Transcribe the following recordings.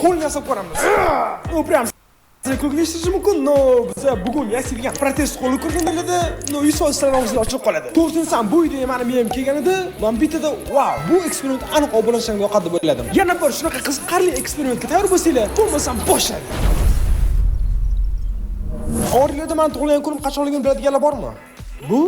Qo'lni yasab ko'ramiz. Ну, прям ko'rinishishi mumkin, но biza bugun yasaydigan protez qo'lni ko'rganlarda, но 100% sizlar og'zinglar ochilib qoladi. To'g'risini desam, bu ideya mani miyamga kelgan edi. Men bittada, "Vau, bu eksperiment aniq obunachilarga yoqadi" deb o'yladim. Yana bir shunaqa qiziqarli eksperimentga tayyor bo'lsanglar, bo'lmasam boshlaylik. Orlarda men tug'ilgan kunim qachonligini biladiganlar bormi? Bu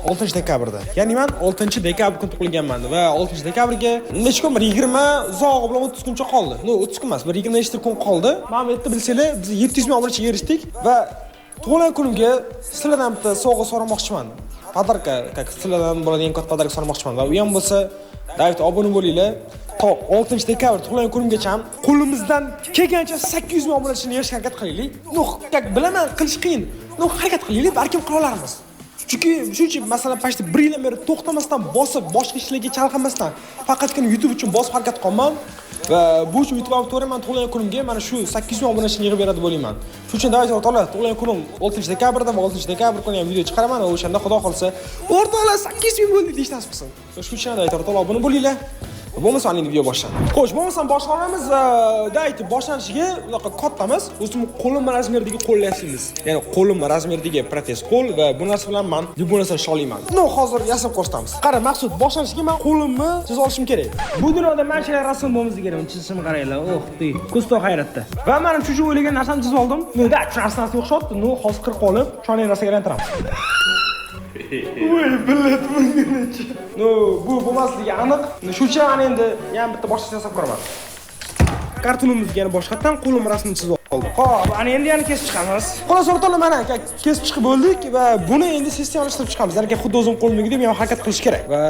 6 dekabrda. Ya'ni men 6 dekabr kuni tug'ilganman va 6 dekabrga necha kun, bir 20 uzog'i bilan 30 kuncha qoldi. No, 30 kun emas, bir 20 nechta kun qoldi. Mana bu yerda bilsanglar, biz 700 ming obunachiga erishdik va tug'ilgan kunimga sizlardan bitta sovg'a so'ramoqchiman. Подарка, как sizlardan bo'ladigan katta подарка so'ramoqchiman va u ham bo'lsa, давайте obuna bo'linglar. To 6 dekabr tug'ilgan kunimgacha qo'limizdan kelgancha 800 ming obunachini yig'ishga harakat qilaylik. Ну, как bilaman, qilish qiyin. Ну, harakat qilaylik, balkim qila olarmiz. Chunki shuncha, masalan, почти bir yildan beri to'xtamasdan bosib, boshqa ishlarga chalg'imasdan, faqatgina YouTube uchun bosib harakat qilganman va bu uchun YouTube auditoriya man tug'ilgan kunimga mana shu 800 ming obunachini yig'ib beradi deb o'ylayman. Shuning uchun давайте o'rtoqlar, tug'ilgan kunim 6 dekabrda va 6 dekabr kuni ham video chiqaraman va o'shanda xudo xohlasa, o'rtoqlar 800 ming bo'ldi deyish nasib qilsin. Shuning uchun давайте o'rtoqlar obuna bo'linglar. Bo'lmasa endi video boshlandi. Xo'sh, bo'lmasam boshlanamiz. Давайте boshlanishiga unaqa katta emas, o'zim qo'lim razmeridagi qo'l yasaymiz. Ya'ni qo'lim razmeridagi protez qo'l va bu narsa bilan men bu narsani ishlay. Ну, hozir yasab ko'rsatamiz. Qara, Maqsud, boshlanishiga men qo'limni chiza olishim kerak. Bu dunyoda manchalar rasm bo'lmasa kerak, uni chizishimni qaranglar. Oh, dey. Ko'ztoq hayratda. Va men shu o'ylagan narsamni chizib oldim. Ну, да, shu narsani o'xshatdi. Ну, hozir qirq olib, chiroyli narsaga aylantiramiz. Voy, billat bungacha. Ну, bu bo'lmasligi aniq. Shu uchun ana endi yana bitta boshqacha yasab ko'raman. Kartonimizga yana boshqatdan qo'lim rasmini chizib oldim. Xo'p, ana endi yana kesib chiqamiz. Xolos o'rtoqlar, mana kesib chiqib bo'ldik va buni endi sistemalashtirib chiqamiz. Ya'ni xuddi o'zim qo'limdagi deb ham harakat qilish kerak. Va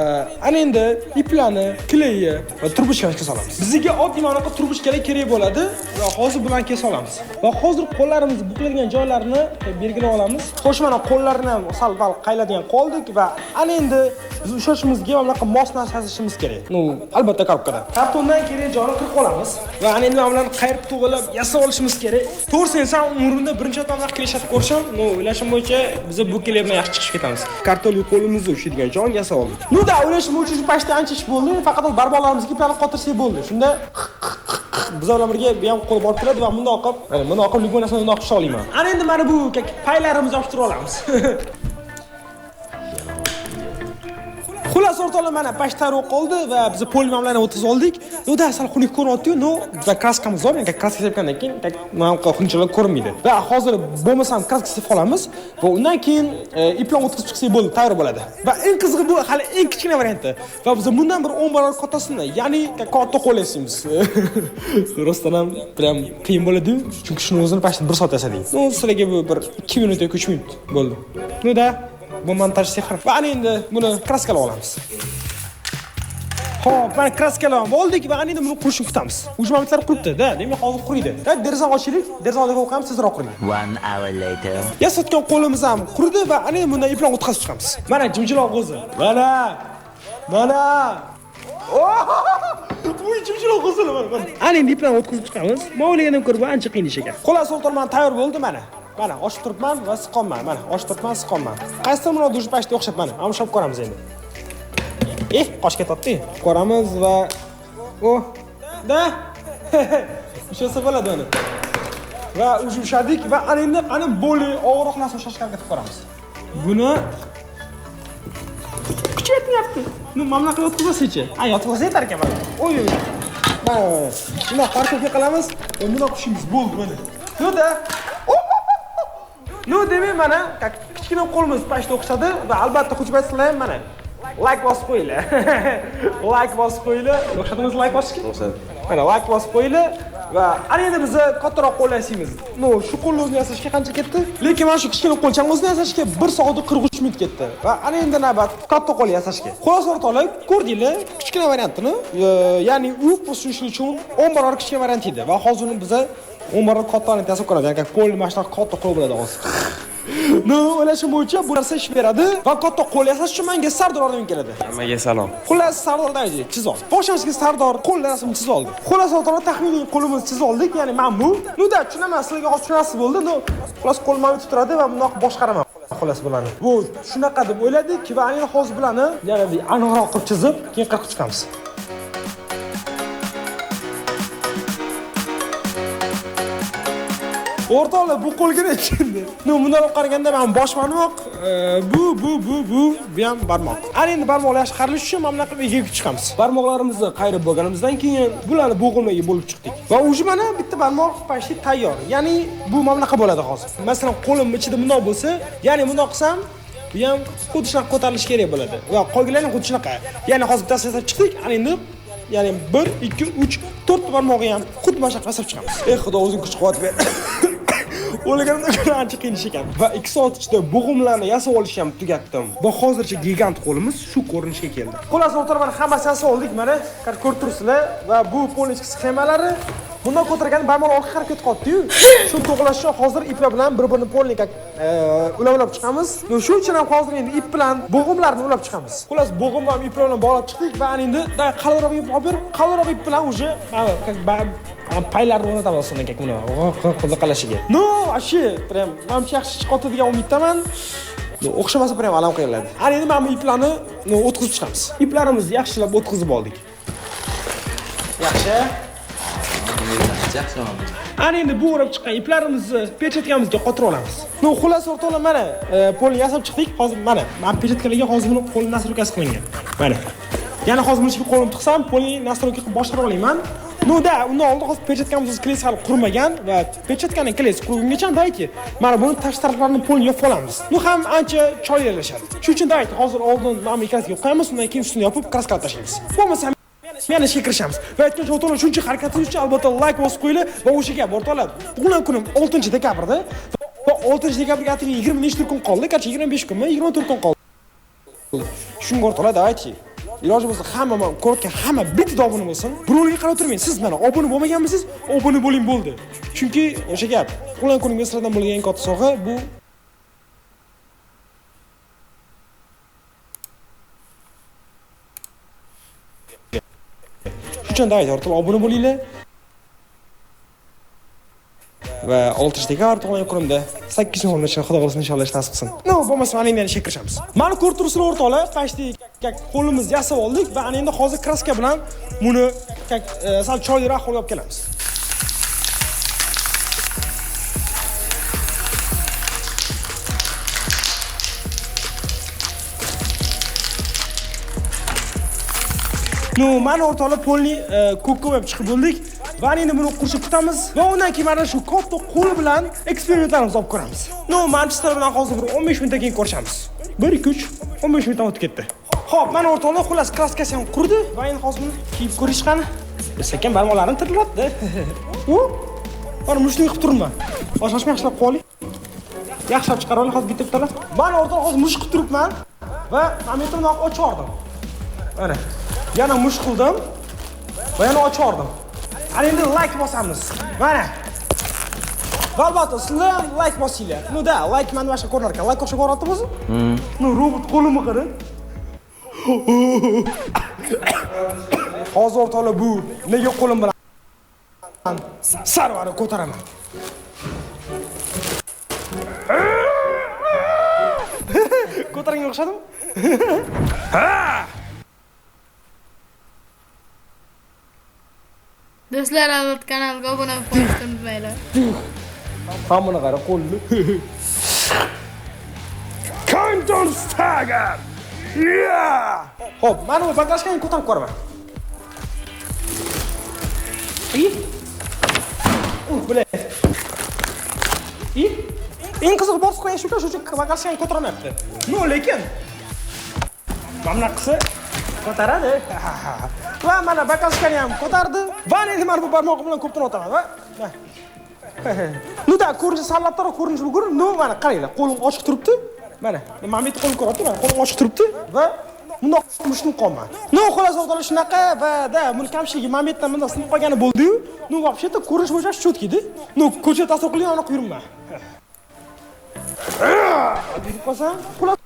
ana endi iplarni, kleyni va trubishkani solamiz. Bizga oddiy ma'noda trubishkalar kerak bo'ladi va hozir bularni kesib olamiz. Va hozir qo'llarimizni bukiladigan joylarini belgilab olamiz. Xo'sh, mana qo'llarni ham sal-pal qayladigan qoldik va ana endi biz ushlashimizga mana bunaqa mos narsa yasashimiz kerak. Ну, albatta korobkada. Kartondan kerak joyini qirqib olamiz va ana endi mana bularni qayirib to'g'rilab yasab olishimiz kerak. To'g'risini aytsam, umrimda birinchi marta bunaqa kley ishlatib ko'rishim, ну, o'ylashim bo'yicha biz bu kley bilan yaxshi chiqib ketamiz. Kartonli qo'limizni ushlaydigan joyini yasab oldik. Ну да, o'ylashim bo'yicha shu paytda ancha ish bo'ldi. Faqat barmoqlarimizga iplarni qotirsak bo'ldi. Shunda biz bilan birga bu ham qo'l borib keladi va bundoq qilib, mana bundoq qilib любой narsani bundoq qilib olaman. Ana endi mana bu paylarimizni yopishtirib olamiz. Xullas o'rtoqlar, mana pashtar qoldi va biz polmamlarni o'tkazib oldik. Ну да, sal xunuk ko'rinyapti-yu, но bizda kraskamiz bor, ya'ni kraska sepgandan keyin mana bunaqa xunukchalar ko'rinmaydi. Va hozir bo'lmasam kraska sepib olamiz va undan keyin iplarni o'tkazib chiqsak bo'ldi, tayyor bo'ladi. Va eng qizig'i bu hali eng kichkina varianti. Va biz bundan bir 10 barobar kattasini, ya'ni katta qo'l yasaymiz. Rostdan ham prям qiyin bo'ladi-yu, chunki shuni o'zini pashta 1 soat yasadik. Ну, sizlarga bu bir 2 minut yoki 3 minut bo'ldi. Ну да, bu montaj sehr. Va ana endi buni kraskalab olamiz. Xo'p, mana kraskalab oldik va ana endi buni qurishini kutamiz. Uch momentlar quribdi-da, demak hozir quriydi. Da, derazani ochaylik, derazani oldiga qo'yamiz, tezroq quriydi. 1 hour later. Yasatgan qo'limiz ham quridi va ana endi bundan iplarni o'tkazib chiqamiz. Mana jimjiloq o'zi. Mana. Mana. Uy, jimjiloq o'zi mana, mana. Ana endi iplarni o'tkazib chiqamiz. Men o'ylagandan ko'ra bu ancha qiyin ish ekan. Xullas o'rtoqlar, mana tayyor bo'ldi mana. Mana ochib turibman va siqonman. Mana ochib turibman, siqonman. Qaysi murod уже pashta o'xshab mana. Mana ushlab ko'ramiz endi. Qoch ketyapti. Ko'ramiz va o, da. Ushlasa bo'ladi mana. Va уже ushladik va ana endi ana bo'li og'irroq narsa ushlashga harakat qilib ko'ramiz. Buni kuchi yetmayapti. Ну, mana bunaqa yotqizsa-chi? Ha, yotqizsa yetar ekan mana. Oy, oy. Mana, bundoq parkovka qilamiz va bundoq ushlaymiz. Bo'ldi mana. Ну да. Ну, demak mana kichkina qo'limiz pashta o'xshadi va albatta xushbat sizlar ham mana like bosib qo'yinglar. Like bosib qo'yinglar. O'xshadimiz like bosishga? O'xshadi. Mana like bosib qo'yinglar va ana endi biz kattaroq qo'l yasaymiz. Ну, shu qo'lni o'zini yasashga qancha ketdi? Lekin mana shu kichkina qo'lchani o'zini yasashga 1 soat 43 minut ketdi. Va ana endi navbat katta qo'l yasashga. Xulosa o'rtoqlar, ko'rdinglar kichkina variantini, ya'ni u shuning uchun 10 barobar kichkina variant edi va hozir uni biz 10 barobar katta variant yasab ko'ramiz. Ya'ni qo'l mana shunaqa katta qo'l bo'ladi hozir. Ну, o'ylashim bo'yicha bu narsa ish beradi va katta qo'l yasash uchun menga Sardor yordam keladi. Hammaga salom. Xullas Sardordan aytaylik, chizib ol. Boshlamishga Sardor qo'l rasmini chizib oldi. Xullas o'rtoqlar, taxminiy qo'limizni chizib oldik, ya'ni men bu. Ну да, tushunaman, sizlarga hozir tushunasiz bo'ldi. Ну, xullas qo'lim mana turadi va bundoq boshqaraman. Xullas bularni. Bu shunaqa deb o'yladik va ana hozir bularni yana aniqroq qilib chizib, keyin qirqib chiqamiz. O'rtoqlar, bu qo'lga necha endi? Ну, bundan olib qaraganda mana bosh barmoq, bu ham barmoq. Ana endi barmoqlar yaxshi qarilishi uchun mana bunaqa qilib egib chiqamiz. Barmoqlarimizni qayirib bo'lganimizdan keyin bularni bo'g'imlarga bo'lib chiqdik. Va уже mana bitta barmoq почти tayyor. Ya'ni bu mana bunaqa bo'ladi hozir. Masalan, qo'lim ichida bundoq bo'lsa, ya'ni bundoq qilsam, bu ham xuddi shunaqa ko'tarilishi kerak bo'ladi. Va qolganlari ham xuddi shunaqa. Ya'ni hozir bittasini yasab chiqdik, ana endi ya'ni 1 2 3 4 barmog'i ham xuddi mana shunaqa yasab chiqamiz. Ey Xudo, o'zing kuch-quvvat ber. O'ylaganimdan ko'ra ancha qiyin ish ekan. Va 2 soat ichida bo'g'imlarni yasab olishni ham tugatdim. Va hozircha gigant qo'limiz shu ko'rinishga keldi. Xullas, o'rtoqlar, mana hammasini yasab oldik, mana ko'rib turibsizlar va bu polni ichki sxemalari bundan ko'targan barmoq orqaga qarab ketib qoldi-yu. Shu to'g'rilash uchun hozir iplar bilan bir-birini polni ulab-ulab chiqamiz. Shuning uchun ham hozir endi ip bilan bo'g'imlarni ulab chiqamiz. Xullas, bo'g'im ham iplar bilan bog'lab chiqdik va endi qalinroq ip olib berib, qalinroq ip bilan уже mana paylarni o'rnatamiz undan keyin buni qalashiga. Ну, вообще, prям manimcha yaxshi chiqadi degan umiddaman. O'xshamasa prям alam qilinadi. Ana endi mana bu iplarni o'tkazib chiqamiz. Iplarimizni yaxshilab o'tkazib oldik. Yaxshi. Yaxshi oldi. Ana endi bu o'rab chiqqan iplarimizni pechatkamizga qotirib olamiz. Ну, xullas o'rtoqlar, mana polni yasab chiqdik. Hozir mana pechatkalarga hozir buni qo'l nastroykasi qilingan. Mana. Yana hozir buni ichiga qo'lim tiqsam, polni nastroyka qilib boshqara olaman. Ну да, undan oldin hozir pechatkamizning kleysi hali qurmagan va pechatkaning kleysi qurgungacha dayki, mana buni tashqi taraflarini polni yopib olamiz. Ну ham ancha chiroyli yarashadi. Shuning uchun dayki, hozir oldin mana bu ikkalasiga qo'yamiz, undan keyin ustini yopib kraskalab tashlaymiz. Bo'lmasa yana ishga kirishamiz. Va aytgancha o'rtoqlar, shuncha harakatingiz uchun albatta like bosib qo'yinglar va o'sha gap o'rtoqlar, tug'ilgan kunim 6-dekabrda va 6-dekabrga atigi 20 nechta kun qoldi, garchi 25 kunmi, 24 kun qoldi. Shunga o'rtoqlar, давайте iloji bo'lsa hamma ko'rayotgan hamma bitta obuna bo'lsin. Birovga qarab o'tirmang. Siz mana obuna bo'lmaganmisiz, obuna bo'ling bo'ldi. Chunki o'sha gap, tug'ilgan kunimga sizlardan bo'lgan eng katta sovg'a bu. Shuning uchun давайте o'rtoqlar obuna bo'linglar. Va 6-dekabr tug'ilgan kunimda 8 yil Xudo xohlasa inshaalloh ish nasib qilsin. Ну, bo'lmasa mana endi ishga kirishamiz. Mana ko'rib turibsizlar o'rtoqlar, почти qo'limizni yasab oldik va ana endi hozir kraska bilan buni sal chiroyliroq qo'lga olib kelamiz. Ну, mana o'rtoqlar polni ko'kka bo'yab chiqib bo'ldik. Va endi buni qurishib kutamiz va undan keyin mana shu katta qo'l bilan eksperimentlarimizni olib ko'ramiz. Ну, Manchester bilan hozir bir 15 minutdan keyin ko'rishamiz. 1 2 3 15 minutdan o'tib ketdi. Xo'p, mana o'rtoqlar, xullas kraskasi ham qurdi va endi hozir buni kiyib ko'rish qani. Sekin barmoqlarim tirilyapti. U mana mushtni qilib turibman. Boshqacha yaxshilab qo'ying. Yaxshilab chiqarib oling hozir bitta-bittalar. Mana o'rtoqlar, hozir musht qilib turibman va mana bu ochib yubordim. Mana yana musht qildim va yana ochib yubordim. Ana endi like bosamiz. Mana. Va albatta sizlar ham like bosinglar. Ну да, like mana boshqa ko'rinar ekan. Like o'xshab ko'ryaptimi o'zi? Ну, robot qo'limni qarang. Hozir o'rtoqlar bu nega qo'lim bilan Sarvarni ko'taraman. Ko'targanga o'xshadimi? Do'stlar, albatta kanalga obuna bo'lishni unutmanglar. Hammani qara qo'lni. Canton Stagger. Yeah! Xo'p, mana bu baklashkani ko'tarib ko'raman. I? Bile. I? Eng qizig'i bosib qo'yish shu uchun baklashkani ko'tarolmayapti. No, lekin mana bunaqa qilsa ko'taradi. Va mana baklashkani ham ko'tardi. Va endi mana bu barmog'im bilan ko'pdan otaman va Ну да, ko'rinishi sallabroq ko'rinishi bu ko'rinadi. No, mana qaranglar, qo'lim ochiq turibdi. Mana, mana bu yerda qo'lim ko'ryapti, mana qo'lim ochiq turibdi va bundoq mushtni qolman. No, xullas o'rtoqlar shunaqa va da, buni kamchiligi mana bu yerdan bundoq sinib qolgani bo'ldi-yu. No, вообще-то ko'rinish bo'yicha cho'tkiydi. No, ko'chada tasavvur qiling, aniq yuribman. Deb qolsam, xullas